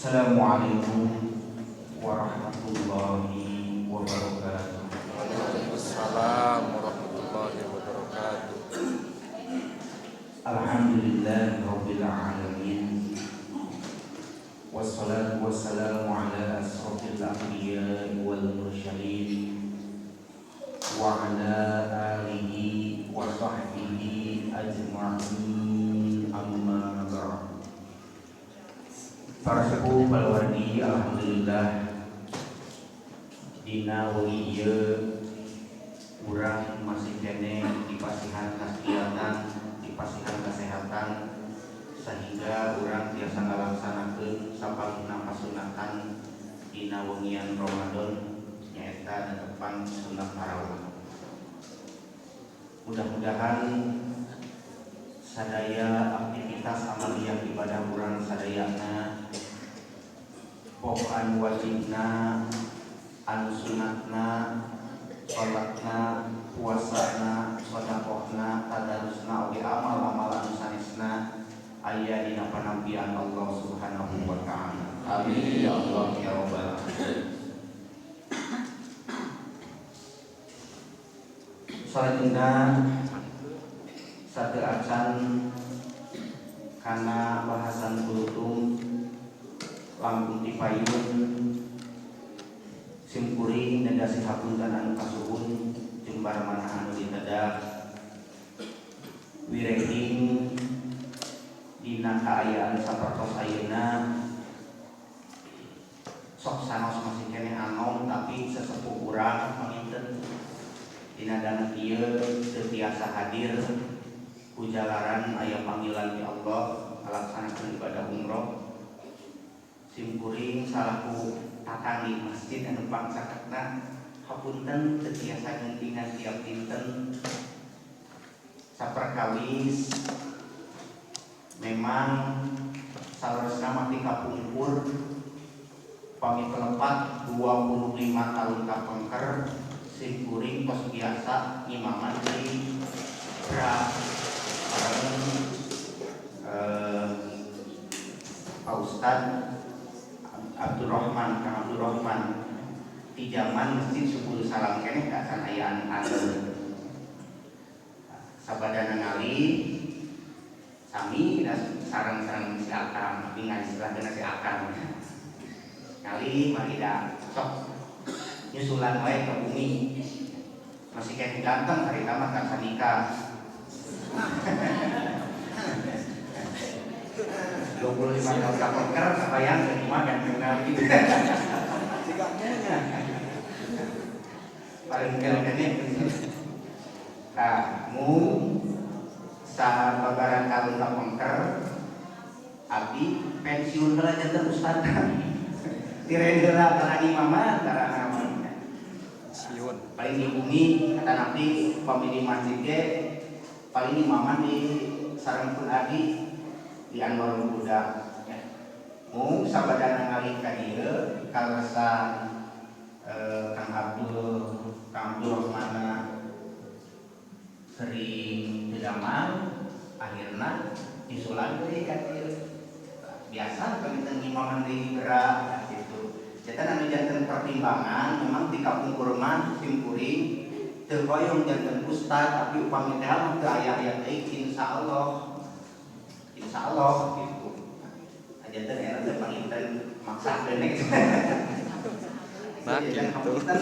Assalamualaikum warahmatullahi wabarakatuh. Waalaikumsalam warahmatullahi wabarakatuh. Alhamdulillah rabbil alamin. Wassalatu wassalamu ala asrofil anbiya wal mursalin wa ala alihi wa sahbihi ajma'in, amma ba'd. Para sepuh palawargi, alhamdulillah dina wengi ieu urang masih keneh dipasihan kastiatan, dipasihan kesehatan, sehingga urang tiasa ngalaksanakeun sapalihna kasunatan dina wengian Ramadan, nyaeta netepan sunat tarawih. Mudah-mudahan sadaya aktivitas amaliyah ibadah urang sadayana, pok anu wajibna, anu sunatna, salatna, puasana, sedekahna, tadarusna, oge amal-amal anu sanesna aya dina panampian Allah Subhanahu wa taala. Amin ya Allah ya rabbal alamin. Salajengna, satu acan kana bahasan kulutum, langkung tipayun simkuring nedasi hapunten anu kasuhun jembar mana anu ditedak wirehing dina kaayaan sapertos ayeuna. Sok sanos masih keneh anom, tapi sesepuh urang panginten dina danget ieu teu tiasa hadir kujalaran aya panggilan ti Allah ngalaksanakeun ibadah umroh. Simkuring salaku tatanggi masjid anu pangsaketna, hapunten teu tiasa nyumpingan tiap dinten, saperkawis memang saleresna mah ti kapungkur, pami telepat 25 tahun kapengker simkuring tos biasa ngimaman di Bra bareng Pak Ustad Abdurrahman, Kang Abdurrahman, di zaman Masjid Subul Salam keneh, acan aya anu sabadana ngali sami sareng-sareng si Akang, tapi ngasih si Akang ngali mari da sok nyusulan wae ke bumi. Masih kayak ganteng hari mah, kan nikah 25 tahun kapengker, kebayang kelima ganteng gitu. Paling kene kamu sababaran tahun kapengker abdi pensiun heula janten ustad, tiren heula kana imama tara. Pensiun. Paling di bumi kata nanti pemilih masjid ge paling imaman di sareng pun adi di Anwar Huda ya. Mung sabadana ngalih ka dieu kaleresan Kang Abdul Rahmana sering teu damang, akhirna nyusulan deui ka dieu, biasa panginten ngimaman di gerak gitu. Jadi anu janten pertimbangan memang di kapungkur mah simkuring teu hoyong janten ustad, tapi upami teh mah teu aya-aya teuing, insyaallah, insyaallah gitu. Janten era teh panginten maksakeun gitu. Nah, jangan gitu. Hapunten,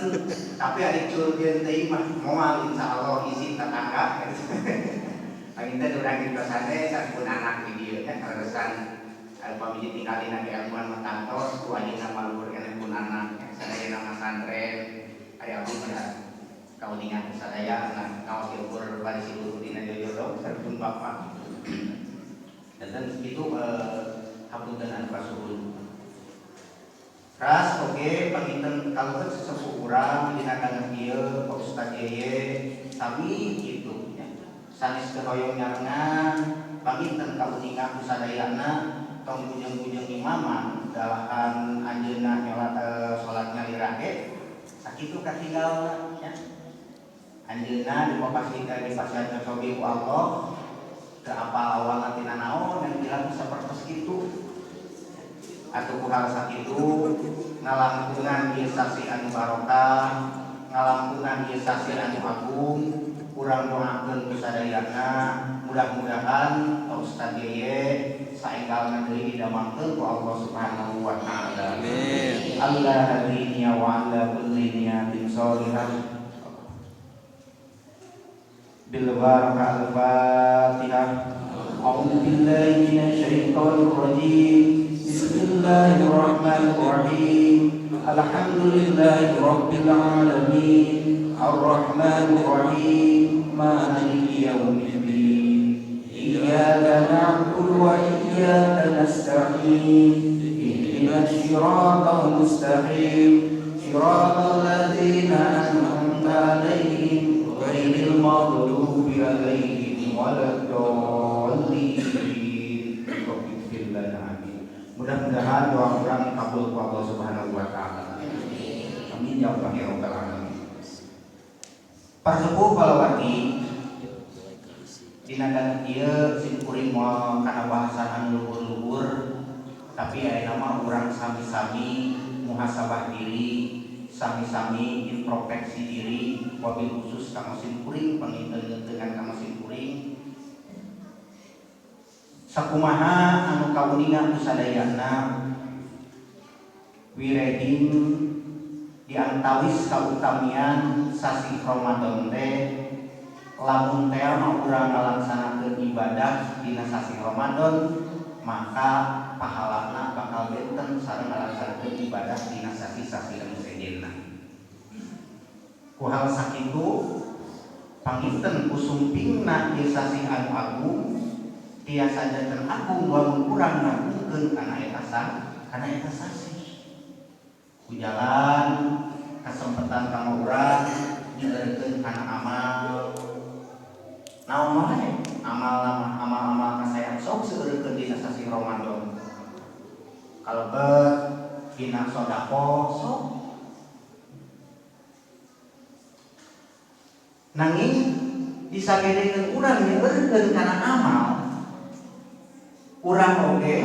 tapi ada culkeun teuing mah moal, insyaallah izin tetangga gitu. Panginten urang di kosane sampun anak di dieu nya kaleresan upami tinggal dina keilmuan mah tangtos ku ayeuna mah luhur keneh pun anak sadaya nama santren. Ari abdi mah kauningan sadaya, nah ngaos ukur bari siluhur dina jojodo sareng bapak dan itu hapunten anu kasuhun. Ras oge panginten kalau kan sesepuh urang dina danget ieu Pak Ustad Yeye sami gitu ya. Sanes teu hoyong nyarengan, panginten kauninga ku sadayana tong bujeng-bujeng imaman dalahan anjeunna nyolat salat nyalira ge sakitu katinggalna ya. Anjeunna dipapasihkan, dipasihan cocobi ku Allah teu apal awalna tina naon dan bilang sapertos kitu. Atuh ku hal sakitu ngalangkungan ieu sasi anu barokah, ngalangkungan ieu sasi anu agung, urang doakeun ku sadayana mudah-mudahan Pak Ustaz Yeye saenggalna deui didamangkeun ku Allah Subhanahu wa taala. Amin. Allah hadiniya wa ala kulli niyatin sholihah. Bil barakah al-Fatihah. A'udzu billahi minasyaitonir rajim. Bismillahirrahmanirrahim. Alhamdulillahi rabbil alamin. Arrahmanir rahim. Maliki yaumiddin. Iyyaka na'budu wa iyyaka nasta'in. Ihdinas siratal mustaqim. Siratal ladzina an'amta 'alaihim ghairil maghdubi 'alaihim waladdallin. Rabbighfir lana amin. Mudah-mudahan doa urang kabul ku Allah Subhanahu wa taala. Amin ya Allah ya rabbal alamin. Parsepuh palawargi dina danget ieu sim kuring moal kana bahasan anu luhur-luhur, tapi ayeuna mah urang sami-sami muhasabah diri, sami-sami introspeksi diri, wabil khusus ka sim kuring panginten-ngentengan ka sim kuring. Sakumaha anu kauninga ku sadayana wirehing diantawis kautamian sasih Ramadan teh lamun teh mah urang ngalaksanakeun ibadah dina sasih Ramadan maka pahalana bakal benten sareng ngalaksanakeun ibadah dina sasih-sasih anu sejenna. Ku hal sakitu panginten kusumpingna ieu sasih anu agung tiasa janten agung lamun urang ngagungkeun kana eta kana eta sasih. Ku jalan kesempatan kanggo urang nyeureurkeun kana amal. Naon wae amal-amal kasayan sok seureurkeun dina sasih Ramadan. Kalebet dina sedekah sok. Nanging disagedekeun urang nyeureurkeun kana amal, urang oge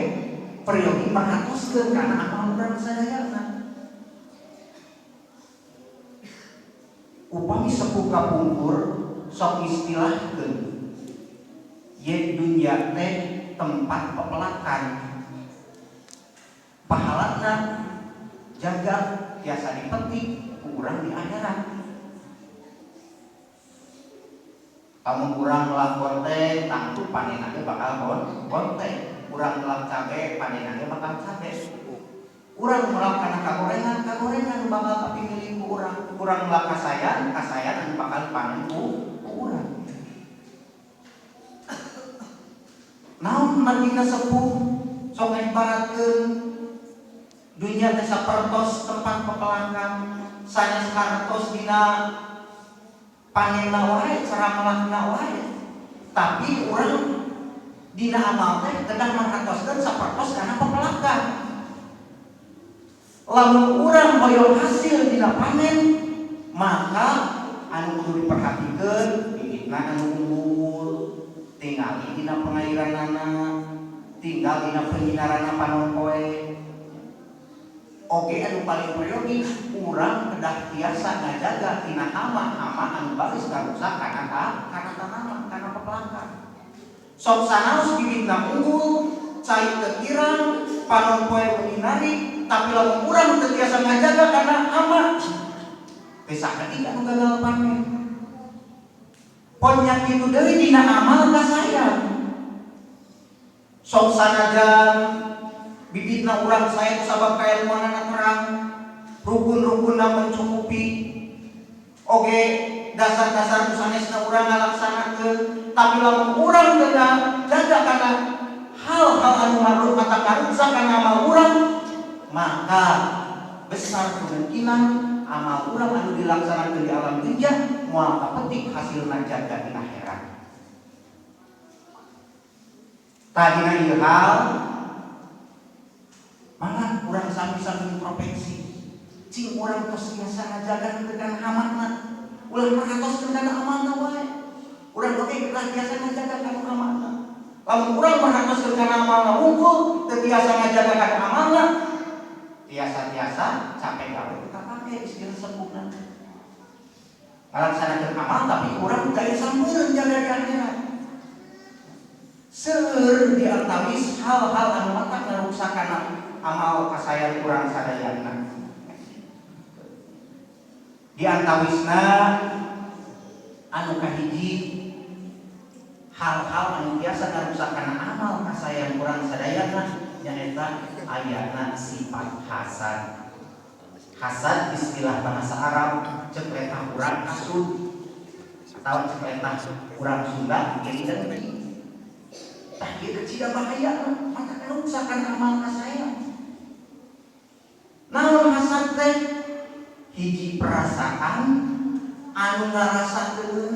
peryogi merhatoskeun kana amal urang sadayana. Upami sepuh kapungkur sok istilahkeun ye dunya teh tempat pepelakan, pahalana jaga tiasa dipetik ku urang di akhirat. Lamun urang melak konten tangtu panenna ge bakal konten, urang melak cabe panenna ge bakal cabe, urang melak kana kagorengan kagorengan bakal kapimilih ku urang, urang melak kasayan kasayan anu bakal panen ku urang. Naon margina sepuh sok ibaratkeun dunya teh sapertos tempat pepelakan, sanes hartos dina panenna wae, cara melakna wae, tapi urang dina amal teh kedah manghatoskeun sapertos kana pepelakan. Lamun urang hoyong hasil dina panen, maka anu kudu diperhatikeun bibitna anu unggul, tingali dina pengairanana, tinggal dina penyinaranna panon poe. Oge anu paling peryogi urang kedah tiasa ngajaga tina hama-hama anu baris ngarusak kana tanaman, kana pepelakan. Sok sanaos bibitna unggul, cai teu kirang, panon poe menyinari, tapi lamun urang teu tiasa ngajaga kana hama, teh sakedik anu gagal panen. Pon nya kitu deui dina amal kasayan. Sok sanajan bibitna urang sae sabab kailmuanana terang, rukun-rukunna mencukupi, oge dasar-dasar nu sanesna urang ngalaksanakeun, tapi lamun urang teu jaga kana hal-hal anu maruk atau karuksa kana amal urang, maka besar kemungkinan amal urang anu dilaksanakeun di alam dunya moal kapetik hasilna jaga di akhirat. Tadina ieu hal mangga urang sami-sami introspeksi. Cing urang tos biasa ngajaga henteu kana hamana, ulah merhatoskeun kana amalna wae. Urang oge kedah biasa ngajaga kana hamana. Lamun urang merhatoskeun kana amalna wungkul, teu tiasa ngajaga kana amalna, tiasa-tiasa capek gawe teu kapake istilah sepuhna. Ngalaksanakeun amal tapi urang daya sampeureun jaga di akhirat. Seueur di antawis hal-hal anu matak ngaruksak kana amal kasayan urang sadayana. Di antawisna anu kahiji hal-hal anu biasa ngaruksak kana amal kasayan urang sadayana nyaeta ayana sifat hasad. Hasad istilah bahasa Arab cek letah urang kasud atau cek letah urang Sunda iri dengki. Tah ieu kecil bahaya maka ngaruksak kana amal kasayan. Naon hasad teh? Hiji perasaan anu ngarasa teu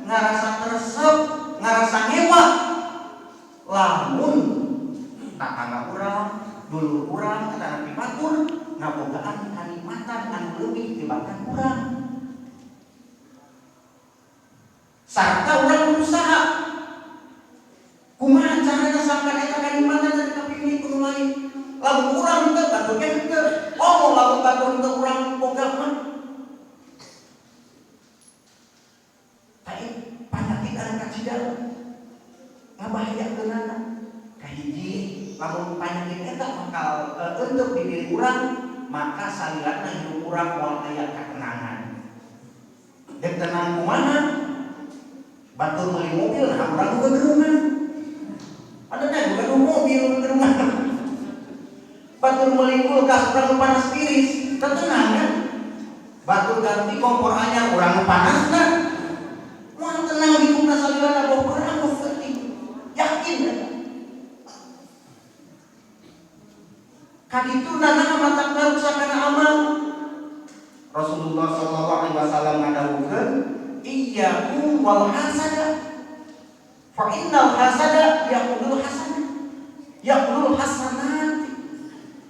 ngarasa teresep, ngarasa ngewa lamun tatangga urang, dulur urang, atanapi batur ngabogaan kanikmatan anu leuwih tibatan urang. Sarta urang berusaha kumaha carana sangkan eta kanikmatan teh kapilih ku nu lain. Lamun urang teu batur ge henteu, omong lamun batur teu urang boga mah. Tah panyakit anu kacida ngabahayakeunana. Kahiji lamun panyakit eta bakal eunteup di diri urang, maka salilana hidup urang moal aya katenangan. Dek tenang kumaha? Batur meuli mobil, nah urang nu gegerungan. Padahal bukan mobil gegerungan. Batur meuli kulkas urang nu panas tiris, teu tenang kan? Batur ganti kompor anyar urang nu panasna. Moal tenang hidupna salilana boh perang boh penting. Yakin kan? Kaditu nana matak ngaruksak kana amal. Rasulullah sallallahu alaihi wasallam ngadawuhkeun iyyakum wal hasada fa innal hasada yaqulul hasana yaqulul hasanati.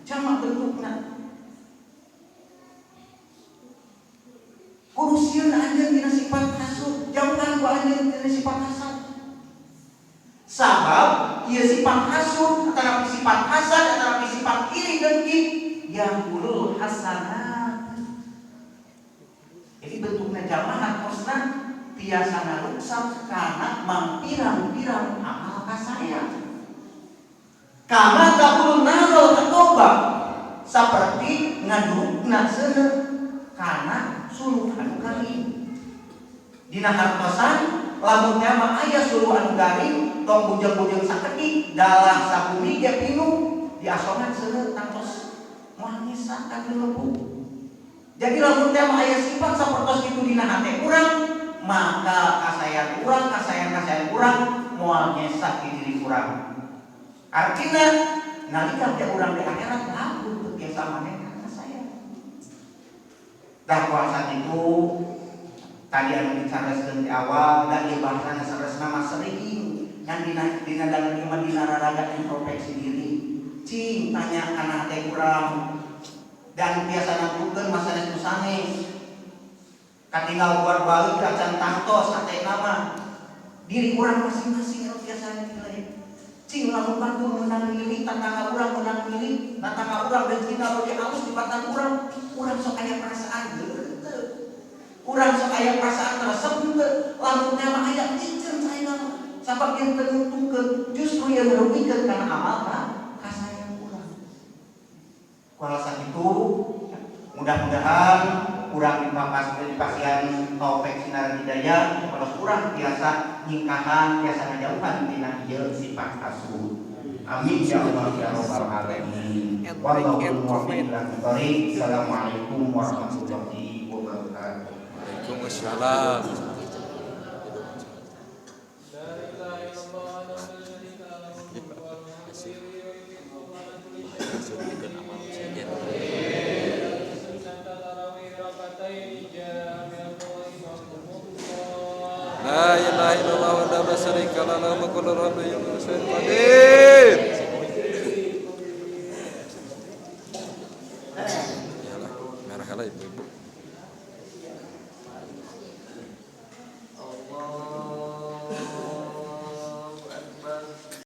Jamak bentukna. Kudu sieun anjeun dina sifat hasud, jauhan ku anjeun dina sifat hasad. Sabab ieu sifat hasud atanapi sifat hasad atanapi sifat iri dengki yaqulul hasanat. Jadi bentukna jamaah hartosna tiasa ngaruksak kana mangpirang-pirang amal kasaya. Kama taqul narul hatoba, saperti ngadurukna seuneu kana suluh anu garing. Dina hartosan lamun teh mah aya suluh anu garing tong bujeng-bujeng sakedik dalah sabumi ge pinuh diasongan seuneu tangtos moal nyesa ka dilebu. Jadi lamun teh mah aya sifat sapertos kitu dina hate urang, maka kasayan urang, kasayan-kasayan urang moal nyesa di diri urang. Artina nalika teh urang di akhirat lamun teu biasa manehna kasayan. Dah kuasa itu tadi anu dicareskeun di awal da ieu bahasana saresna mah sering ngan dina dalam ieu mah dina raraga introspeksi diri. Cing tanya kana hate urang dan biasa nangtukeun masanes nu sanes. Katinggal buat balik acan tangtos hatena mah diri urang masing-masing anu biasa nilai. Cing lamun batur menang milih tetangga urang menang milih tetangga urang dengkina leuwih alus dibatan urang, urang sok aya perasaan henteu. Urang sok aya perasaan teresep henteu. Lamun teh mah aya iceun saena mah. Sabab ieu teu nguntungkeun, justru ieu ngarugikeun kana amal ka kasayang urang. Ku alasan itu mudah-mudahan urang dipasihan taufik sinar hidayah kalau urang biasa nyingkahan biasa ngajauhan tina ieu sifat hasud. Amin ya Allah ya rabbal alamin. Wallahu muwaffiq ila aqwamit thoriq. Assalamualaikum warahmatullahi wabarakatuh. Waalaikumsalam. La ilaha illallah wa la syarika lahu lahul mulku wa lahul hamdu wa huwa ala kulli syai'in qadir.